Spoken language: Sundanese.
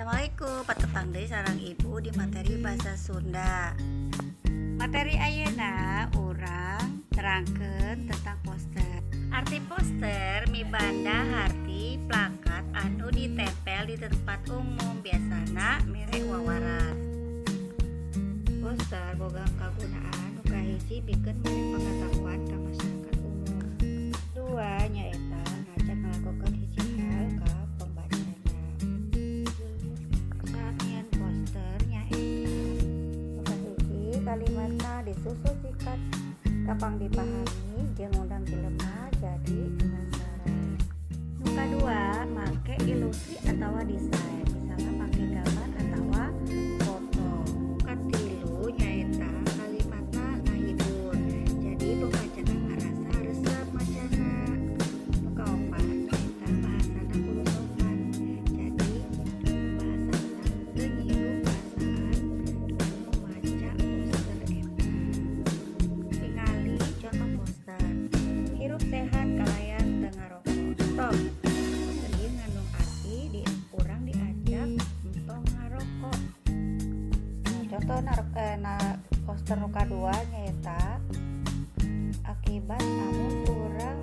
Assalamualaikum, patepang deui sareng Ibu di materi bahasa Sunda. Materi ayeuna urang terangkeun tentang poster. Arti poster mibanda harti plakat anu ditempel di tempat umum, biasana mere wawaran. Poster boga kagunaan. Nu kahiji, pikeun mere pengetahuan ka masyarakat umum. Dua, nyaeta ngajak ngalakukeun hiji hal ka pembacana. Saat nyieun poster nyaeta nu kahiji, kalimatna disusun singkat, gampang dipahami, jeung ngundang jelema jadi penasaran. Nu kadua, make ilusi atawa desain, misalnya make gambar atawa foto. Nu katilu, nyaeta kalimatna ngahibur, jadi pembacana ngarasa resep macana. Nu kaopat, nyaeta bahasana kudu sopan, jadi bahasana teu nyinggung perasaan anu maca poster eta. Tingali contoh poster. "Hirup sehat kalayan teu ngarokok. Stop." Poster ieu ngandung arti di urang diajak entong ngarokok. Nah, contoh na poster nu kadua nyaeta akibat amun urang